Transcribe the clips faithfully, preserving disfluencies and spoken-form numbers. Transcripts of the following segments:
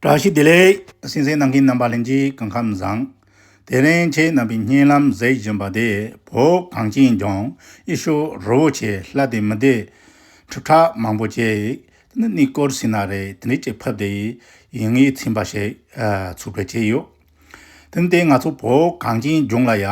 བཀྲ་ཤིས་བདེ་ལེགས། གསན་གཟིགས་གནང་མཁན་རྣམ་པ་ལྷན་རྒྱས་སྐུ་ཁམས་བཟང་། དེ་རིང་ཁྱེད་རྣམ་པའི་སྙན་ལམ་གཟིགས་བཞིན་པ་དེ་བོད་གངས་ཅན་ལྗོངས་ཡེ་ཤུ་རི་བོ་ཆེ་ལྷ་སྡེ་མི་སྡེ་ཁྲི་ཕྲག་མང་པོ་བཅས་དེ་ནི་གནས་སྐོར་ཟེར་ན་རེད། དེ་འདྲ་ཅིག་ཕེབས་ཏེ་ཡིན་ངེས་ཚན་པ་ཞིག་ཚུགས་པ་བྱས་ཡོད། དེ་ནི་དེ་ང་ཚོ་བོད་གངས་ཅན་ལྗོངས་ལ་ཡ་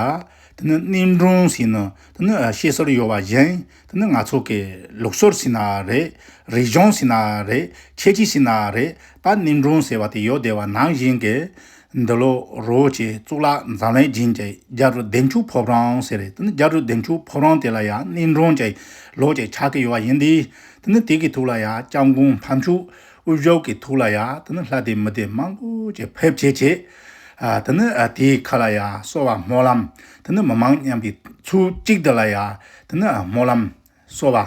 དེ་ནི་གནས་མགྲོན་ཟེར་ནི་དེ་ནི་བཤད་སྲོལ་ཡོད་པ་བཞིན། དེ་ནི་ང་ཚོ་གི་ལུགས་སྲོལ་ཟེར་ན་རེད། རིག་གཞུང་ཟེར་ན་རེད། ཁྱད་ཆོས་ཟེར་ན་རེད། ད་གནས་མགྲོན་ཟེར་བ་དེ་ཡོད་བསྡད་པ་ནང་བཞིན་གྱི། འདི་ལོ་རི་བོ་ཆེ་གཙུག་ལག་འཛམ་གླིང་རྒྱན་གྱི་རྒྱལ་རབས་བདུན་ཅུ་ཕོ་བྲང་ཟེར་རེད། དེ་ནི་རྒྱལ་རབས་བདུན་ཅུ་ཕོ་བྲང་དེ་ལ་ཡང་གནས་མགྲོན་གྱི་ལོ་གཅིག་ཆགས་ཀྱི་ཡོད་པ་ཡིན་དུས། དེ་ནི་དེ་གི་ཐོག་ལ་ཡང་སྐྱབས་མགོན་ཕ་ཆུང་དབུ་བཞུགས་ཀྱི་ཐོག་ལ་ཡང་དེ་ནི་ལྷ་སྡེ་མི་སྡེ་མང་པོ་ཅིག་ཕེབས་བྱས་བྱས། ཨ་དེ་ནི་ཨ་དེའི་ཁ་ལ་ཡང་གསོལ་བ་སྨོན་ལམ། དེ་ནི་མི་མང་མཉམ་པའི་ཚུལ་གཅིག་ཏུ་ལ་ཡང་དེ་ནི་ཨ་སྨོན་ལམ་གསོལ་བ་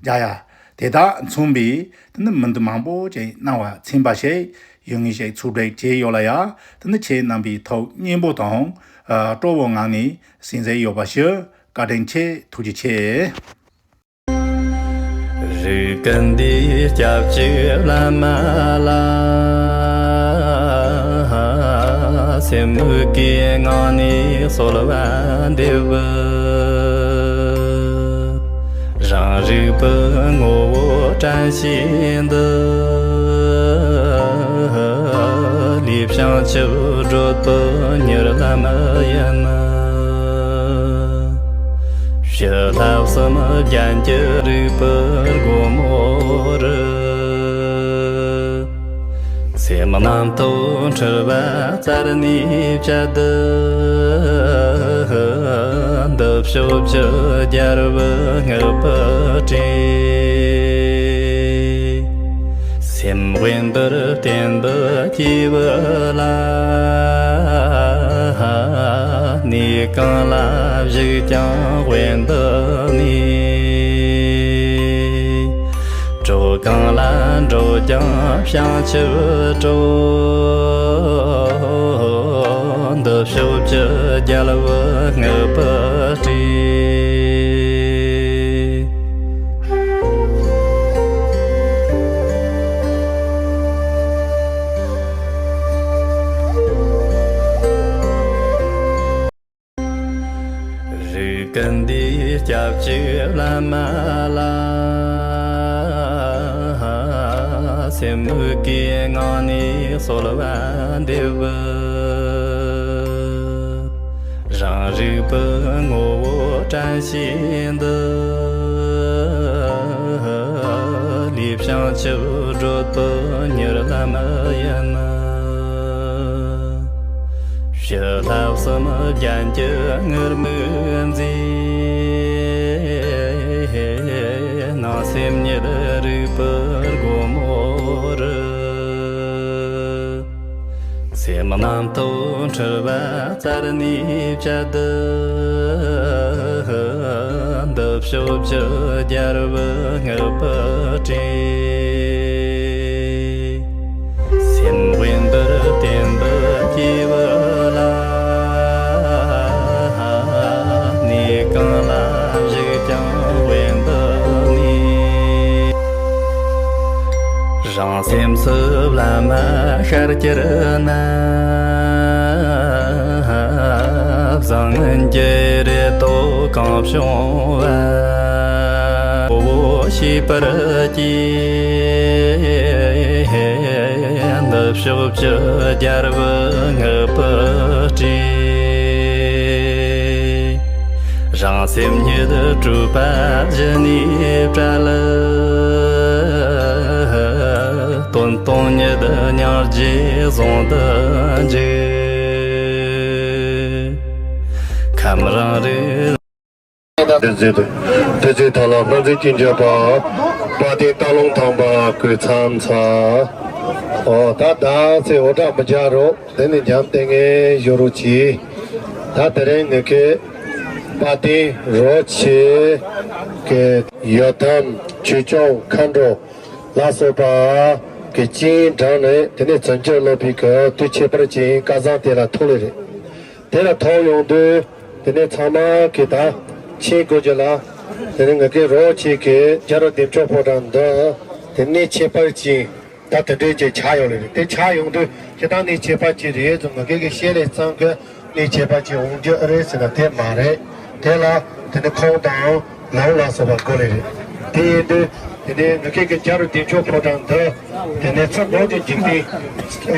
རྒྱག་ཡ། དེ་དག་མཚོན་པའི་དེ་ནི་མི་འདུ་མང་པོ་ཅིག་གནང་བ་ཚན་པ་ཞིག་ཡོད་ངེས་ཞིག་ཚུགས་པ་བྱས་ཡོད་ལ་ཡ། དེ་ནི་ཁྱེད་རྣམ་པའི་ཐུགས་མཉེས་པོ་དང་ཨ་སྤྲོ་བོ་ངང་ནས་གསན་གཟིགས་ཡོད་པ་ཞུ། བཀའ་དྲིན་ཆེ། ཐུགས་རྗེ་ཆེ། རིགས་ཀུན་འདིས་སྐྱབས་གཅིག་བླ་མ་ལ། སེམས་མོས་གུས་ངང་ནས་གསོལ་བ་འདེབས། རང་རིག་པའི་ངོ་བོ་དྲན་ཤེས་འདི། ལུས་བྱང་ཆུབ་བགྲོད་པའི་གཉེར་ལམ་ཡིན། ཕྱི་ལྷག་བསམ་རྒྱན་གྱི་རིག་པའི་སྒོ་མོ་རུ། སེམས་རྣམ་རྟོག་འཁྲུལ་པ་རྩད་ནས་བཅད་དེ། འདི་ཕྱོགས་ཀྱི་རྒྱལ་པོའི་བསྔགས་པ་བྲིས། སེམས་དབེན་པར་བསྟེན་པའི་སྐྱེས་བུ་ལ། གནས་གང་ལ་བཞུགས་ཀྱང་དབེན་པའི་གནས། གྲོགས་གང་ལ་འགྲོགས་ཀྱང་བྱང་ཆུབ་གྲོགས། འདི་ཕྱོགས་ཀྱི་རྒྱལ་པོའི་བསྔགས་པ་བྲིས། རིགས་ཀུན་འདིས་སྐྱབས་གཅིག་བླ་མ་ལ། སེམས་མོས་གུས་ངང་ནས་གསོལ་བ་འདེབས། རང་རིག་པའི་ངོ་བོ་དྲན་ཤེས་འདི། ལུས་བྱང་ཆུབ་བགྲོད་པའི་གཉེར་ལམ་ཡིན། ཕྱི་ལྷག་བསམ་རྒྱན་གྱི་ངུར་སྨྲིག་མཛེས། ནང་སེམས་ཉིད་རིག་པའི་སྒོ་མོ་རུ། སེམས་རྣམ་རྟོག་འཁྲུལ་པ་རྩད་ནས་བཅད་དེ། འདི་ཕྱོགས་ཀྱི་རྒྱལ་པོའི་བསྔགས་པ་བྲིས། སེམས་དབེན་པར་བསྟེན་པའི་སྐྱེས་བུ་ལ། གནས་གང་ལ་བཞུགས་ཀྱང་དབེན་པའི་གནས། རང་སེམས་སུ་བླ་མ་ཤར་གྱུར་ན། བཟང་ངན་གྱི་རེ་དོགས་གང་བྱུང་བ། གོ་བོ་ཤེས་པར་གྱིས། འདི་ཕྱོགས་ཀྱི་རྒྱལ་པོའི་བསྔགས་པ་བྲིས། རང་སེམས་ཉིད་སྤྲོས་པ་གཞི་ནས་བྲལ། དོན་སྟོང་ཉིད་སྙིང་རྗེ་ཟུང་དུ་འཇུག་ཁམས་རང་རིག་དེ་ཚེ་དེ་ཚེ་ཐ་ལ་སྨན་རྩིས་ཀྱི་འཇོག་པ། དཔལ་ལྡན་སྟག་ལུང་ཐང་པ་སྐུ་མཚམས་ཚ། ཨོ་ད་ད་ཚེ་འོ་དྲག་མི་རྒྱག་རོགས། དེ་ནི་འཇམ་ཏིང་ངེ་བཞུགས་རོགས་གྱིས། ད་དེ་རིང་ངེད་ཀྱི་དཔལ་ལྡན་རི་བོ་ཆེ་གི་ཡི་དམ་ཆོས་སྐྱོང་མཁའ་འགྲོ་ལ་སོགས་པ་གི་སྤྱན་དྲངས་ནས། དེ་ནས་བྱིན་གྱིས་རློབ་པའི་གི་དུས་ཁྱད་པར་ཅན་སྐལ་བཟང་དེ་ལ་ཐུག་ལེ་རེད། དེ་ལ་ཐོབ་ཡོང་དུས། དེ་ནས་ཚང་མ་གི་ད་ཆེན་དགོས་རྒྱུ་ལ། དེ་ནས་ངེད་ཀྱི་རི་བོ་ཆེ་གི་རྒྱལ་རབས་བདེ་མཆོག་ཕོ་བྲང་འདི། དེ་ནས་ཁྱད་པར་ཅན་ ད་དེ་འདྲའི་ཅིག་ཆགས་ཡོད་ལེ་རེད། དེ་ཆགས་ཡོང་དུས་ཁྱེད་རང་ནི་ཁྱད་པར་ཅིག་རེད་ཟེར། ང་གི་གི་བཤད་ལེ་ཚང་གི་ནི་ཁྱད་པར་ཅིག་འོང་རྒྱུ་ཨེ་རེད་ཟེར་ན་དེ་མ་རེད། དེ་ལ་དེ་ནི་ཁོང་དང་ལམ་ལ་སོགས་པ་དགོས་ལེ་རེད། དེ་ཡིན་དུས་དེ་ནི་ང་གི་གི་རྒྱ་རུ་བདེ་མཆོག་ཕོ་བྲང་འདི་དེ་ནི་ཚུར་ལོག་ཅིག་འཇིག་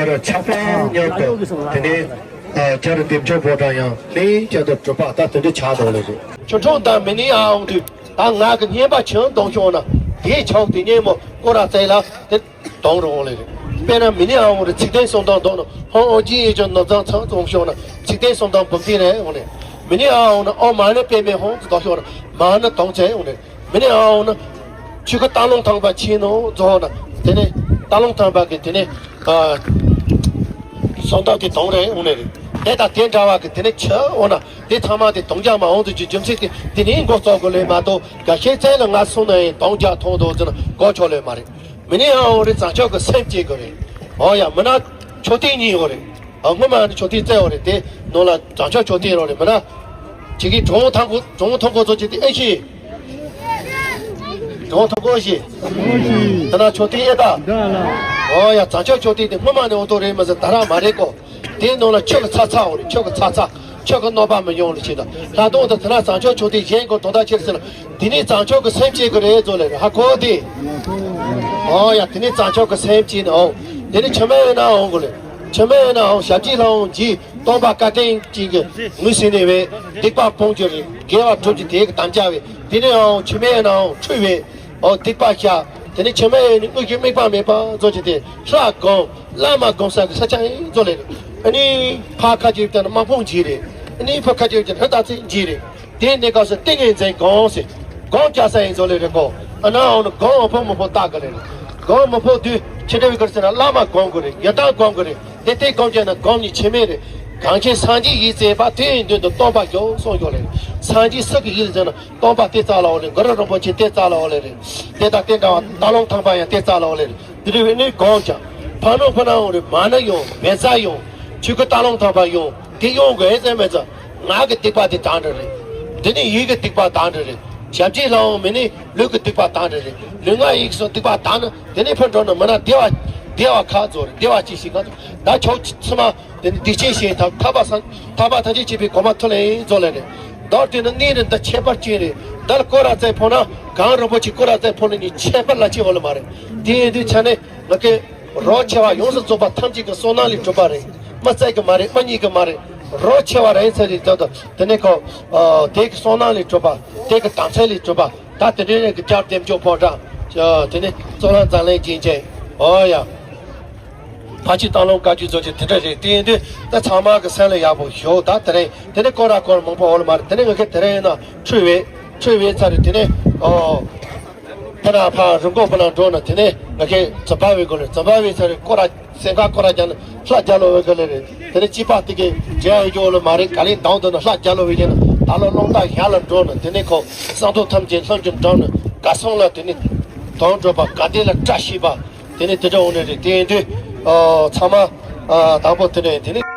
རྟེན་ཆགས་པ་མཉམ་དུ་དེ་ནི་རྒྱ་རུ་བདེ་མཆོག་ཕོ་བྲང་ཡང་ལྷན་ཅིག་ཏུ་གྲུབ་པ་ད་དེ་འདྲ་ཆགས་འདུག་ལེ་རེད། ཆུ་འཁྲུངས་དང་མི་ནི་ཨ་འོང་དུས་ད་ང་གི་བསྙེན་པ་ཆེན་གཏོང་ཤོག་ན་དེའི་ཆོག་དེ་ཉིན་མོ་སྐོར་ར་བཙལ་ལ་དེ། དོང་རུ་འོང་ལེ་རེད། དཔེར་ན་མི་ནི་ཨ་འོང་རེ་ཚིག་བདེན་གསུམ་དང་དོང་ནི་ཧོང་ཨོ་ཇི་ཡེ་ཅོ་ནོ་ཙང་ཚང་ཙོང་ཤོག་ན་ཚིག་བདེན་གསུམ་དང་འབུམ་བདེན་རེ་འོང་ལེ། མི་ནི་ཨ་འོང་ན་ཨོ་མ་ནི་པེ་མེ་ཧོང་ཙི་དོ་ཤོག་ན་མ་ནི་དོང་ཙེ་འོང་ལེ། མི་ནི་ཨ་འོང་ན་ཆུ་ཁ་སྟག་ལུང་ཐང་པ་ཆེ་ནོ་ཙོ་ན་དེ་ནི་སྟག་ལུང་ཐང་པ་གི་དེ་ནི་ཨ་གསུམ་དང་དེ་དོང་རེ་འོང་ལེ་རེད། དེ་དང་དེ་འདྲ་བ་གི་དེ་ནི་ཆུ་འོང་ན་དེ་ཚང་མ་དེ་དོང་རྒྱ་མ་འོང་ཙི་ཅི་རྒྱུ་མཚན་དེ་དེ་ནི་མགོ་ཙོག་གི་ལེ་མ་གཏོགས་ག་ཤེད་ཙེ་ལ་ང་སོང་ན་ཡིན་དོང་རྒྱ་ཐོང་དོ་ཙི་ན་གོ་ཆོག་ལེ་མ་རེད། མི་ནི་ཨ་འོ་རི་བཟང་ཕྱོགས་ཀྱི་སེམས་བསྐྱེད་དགོས་རེད། ཨོ་ཡ་མི་ན་མཆོད་རྟེན་གཉིས་ཡོད་རེད། ཨ་སྔོན་མ་ནི་མཆོད་རྟེན་རྩེ་ཡོད་རེད། དེ་ནང་ལ་བཟང་ཕྱོགས་མཆོད་རྟེན་ཡོད་རེད། མི་ན་ཅིག་གིས་གྲོང་ཐང་གོ་གྲོང་ཐང་གོ་ཚོ་ཅིག་དེ་ཨེ་ཤེས། གྲོང་ཐང་གོ་ཤེས། དེ་ན་མཆོད་རྟེན་ཨེ་ད། ཨོ་ཡ་བཟང་ཕྱོགས་མཆོད་རྟེན་དེ་སྔོན་མ་ནི་འོ་ཐོ་རེད་མ་ཟེར་ད་ར་མ་རེད་གོ། དེའི་ནང་ལ་ཆོས་ཀྱི་ཚ་ཚ་འོ་རེད། ཆོས་ཀྱི་ཚ་ཚ། ཆོས་ཀྱི་གནོད་པ་མི་ཡོང་ལ་ཆེད་དུ། ལྷ་དོང་དུ་དེ་ན་བཟང་ཕྱོགས་མཆོད་རྟེན་གཞན་གོ་དོང་དག་ཕྱིར་ཟེར་ལ། དེ་ནི་བཟང་ཕྱོགས་ཀྱི་སེམས་བསྐྱེད་ཀྱི་རེད་ཟོ་ལེ་རེད། ཧ་གོ་དེ། ཨོ་ཡ་དེ་ནི་བཟང་ཕྱོགས་ཀྱི་སེམས་བསྐྱེད་ནི་ཨོ། དེ་ནི་ཕྱི་མ་ཡོད་ན་འོང་གོ་ལེ། ཕྱི་མ་ཡོད་ན་འོང་ཞབས་ཀྱི་ལྷ་འོང་གྱིས་སྟོང་པ་བཀའ་དྲིན་ཅན་གྱི་ངོས་ཟིན་ནས་བས་སྡིག་པ་སྤོང་རྒྱུ་རེད། དགེ་བ་སྒྲུབ་རྒྱུ་དེ་གི་དམ་བཅའ་བས་དེ་ནི་འོང་ཕྱི་མ་ཡོད་ན་འོང་འཁྲུལ་བས། ཨོ་སྡིག་པ་བཤགས། དེ་ནས་ཕྱི་མ་ཡིན་ནི་དངོས་ཀྱི་དམིགས་པ་མེད་པ་མཛོད་ཀྱི་དེ་ལྷ་སྒོམ་བླ་མ་སྒོམ་ས་གི་ས་ཆ་ཡིན་མཛོད་ལེ་རེད། ཨ་ནི་ཕ་ཁ་ཅིག་བལྟས་ན་དམག་དཔུང་འཇིག་རེད། ཨ་ནི་ཕ་ཁ་ཅིག་བལྟས་ན་ལྟ་ཚིག་འཇིག་རེད། དེ་གནས་སྐབས་སུ་ཏིང་ངེ་འཛིན་སྒོམ་ཟེར་སྒོམ་རྒྱག་ས་ཡིན་མཛོད་ལེ་རེད་གོ། ཨ་ན་འོང་ནི་སྒོམ་འོ་ཕོ་མོ་ཕོ་ལྟ་གི་ལེ་རེད། སྒོམ་མོ་ཕོ་དུས་ཕྱི་འབྲེལ་བའི་གར་ཟེར་ན་བླ་མ་སྒོམ་དགོས་རེད། ཡི་དམ་སྒོམ་དགོས་རེད། དེ་ལྟའི་སྒོམ་བྱས་ན་སྒོམ་ནི་ཆེ་མེད་རེད། གང་ཕྱིར་སངས་རྒྱས་ཡི་བརྩེགས་པ་དེ་ཡི་མདུན་དུ་སྟོང་པ་རྒྱོབ་གསུངས་ཡོད་རེད། སངས་རྒྱས་སུ་གི་ཡིད་ཟེར་ན། སྟོང་པ་དེ་རྩ་ལ་འོ་ལེ། གུ་རུ་རིན་པོ་ཆེ་དེ་རྩ་ལ་འོ་ལེ་རེད། དེ་དང་དེ་འདྲ་བ་སྟག་ལུང་ཐང་པ་ཡང་དེ་རྩ་ལ་འོ་ལེ་རེད། དེ་རིང་ནི་གོང་ཀྱང་ཕ་ནོ་ཕ་ན་འོ་རེ་མ་ན་ཡོང་བེ་ཛ་ཡོང་ཆུ་ཁུ་སྟག་ལུང་ཐང་པ་ཡོང་དེ་ཡོང་དགོས་ཨེ་ཙམ་མེད་ཙམ་ང་གི་སྡིག་པ་དེ་དང་འདྲ་རེད། དེ་ནི་ཡིད་ཀྱི་སྡིག་པ་དང་འདྲ་རེད། ཞབས་ཕྱི་ལ་འོང་མི་ནི་ལུས་ཀྱི་སྡིག་པ་དང་འདྲ་རེད། ལུས་ངག་ཡིད་སོགས་སྡིག་པ་དང་ནི་དེ་ནི་ཕར་འགྲོ་ན་མི་ན་བདེ་བ་བདེ་བ་ཁག་ཚོ་རེད། བདེ་བ་ཅི་ཞིག་ག་ཚོ་ད་ཆོག་ཚི་མ། དེ་ནི་སྡིག་ཅན་ཞེས་ཐབས་ཐར་པ་སངས་ཐར་པ་ཐམས་ཅད་མཁྱེན་པའི་གོ་འཕང་ཐོབ་ལེ་ཡིན་རྫོགས་ལེ་རེད། མདོར་བསྡུས་ན་གནས་རི་འདི་ཁྱད་པར་ཅན་རེད། འདི་ལ་སྐོར་ར་བཙལ་ཕོད་ན་གངས་རིན་པོ་ཆེ་སྐོར་ར་བཙལ་ཕོད་ན་གཉིས་ཁྱད་པར་ལ་ཅི་ཡོད་ལེ་མ་རེད། དེ་ཡིན་དུས་ཆ་ནས་ང་གི་རོགས་ཆེ་བ་ཡོངས་སུ་རྫོགས་པ་ཐམས་ཅད་ཀྱི་བསོད་ནམས་ལས་གྲུབ་པ་རེད། མི་བརྩེགས་ཀྱི་མ་རེད། མི་གཉིས་ཀྱི་མ་རེད། རོགས་ཆེ་བ་རེད་ཚེ་རིང་ཚོ་དང་དེ་ནས་ཁོ་དེ་གི་བསོད་ནམས་ལས་གྲུབ་པ་དེ་གི་དམ་ཚིག་ལས་གྲུབ་པ། ད་དེ་འདྲའི་རིགས་ཀྱི་བསྐྱར་ལྡན་སྐྱོབ་ཕོ་བྲང་། དེ་ནི་གཙུག་ལག་འཛམ་གླིང་རྒྱན་ཅན། ཨོ་ཡ། ཕ་ཆེ་སྟག་ལུང་བཀའ་བརྒྱུད་རྫོགས་ཆེན་དེ་འདྲ་རེད། དེ་ཡིན་དུས་ད་ཚང་མ་གི་སེམས་ལ་ཡག་པོ་ཞོག་ད་དེ་རིང་དེ་ནི་སྐོར་ར་སྐོར་མང་པོ་འོ་ལ་མ་རེད། དེ་ནི་ང་གི་དེ་རིང་ཡིན་ན་འཁྲུལ་བས་འཁྲུལ་བས་ཚར་རེད། དེ་ནི་ཨོ། ཕ་ན་ཕ་རི་མགོ་ཕ་ན་འགྲོ་ན་དེ་ནི་ང་གི་ཛམ་བྷ་བའི་སྒོ་ལ་ཛམ་བྷ་བའི་ཚར་རེད། སྐོར་ར་སེང་ཁ་སྐོར་ར་རྒྱག་ན་ལྷ་རྒྱ་ལོ་བའི་སྒོ་ལ་རེད། དེ་ནི་སྐྱིད་པ་དེ་གི་འཇལ་ཡོད་ལ་མ་རེད། ག་ལེ་དང་དུ་ན་ལྷ་རྒྱ་ལོ་བའི་རྒྱ་ན་ད་ལོ་སློང་རྟ་ཡར་ལ་འགྲོ་ན་དེ་ནི་ཁོ་གསང་ཐོག་ཐམས་ཅད་ལྷུན་གྱིས་འགྲིབ་ན་ག་སོང་ལ་དེ་ནི་དོན་གྲུབ་པ་ག་དེ་ལ་བཀྲ་ཤིས་པ། དེ་ནས་དེ་འདྲ་འོང་ནས་རེད། དེ་ཡིན་དུས་ཨ་ཚང་མ་ཨ་དང་པོ་དེ་ནས་དེ་ནས།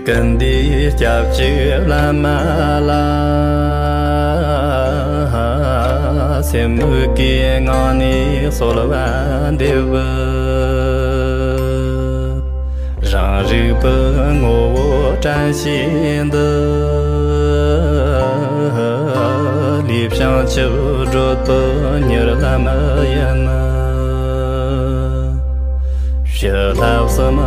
ཀུན་འདུས་སྐྱབས་གཅིག་བླ་མ་ལ། སེམས་བསྐྱེད་ངང་ནས་གསོལ་བ་འདེབས། རང་རིག་པའི་ངོ་བོ་དྲན་ཤེས་འདི། ལུས་བྱང་ཆུབ་བགྲོད་པའི་གཉེར་ལམ་ཡིན། ཕྱི་ལྷ་གསུམ།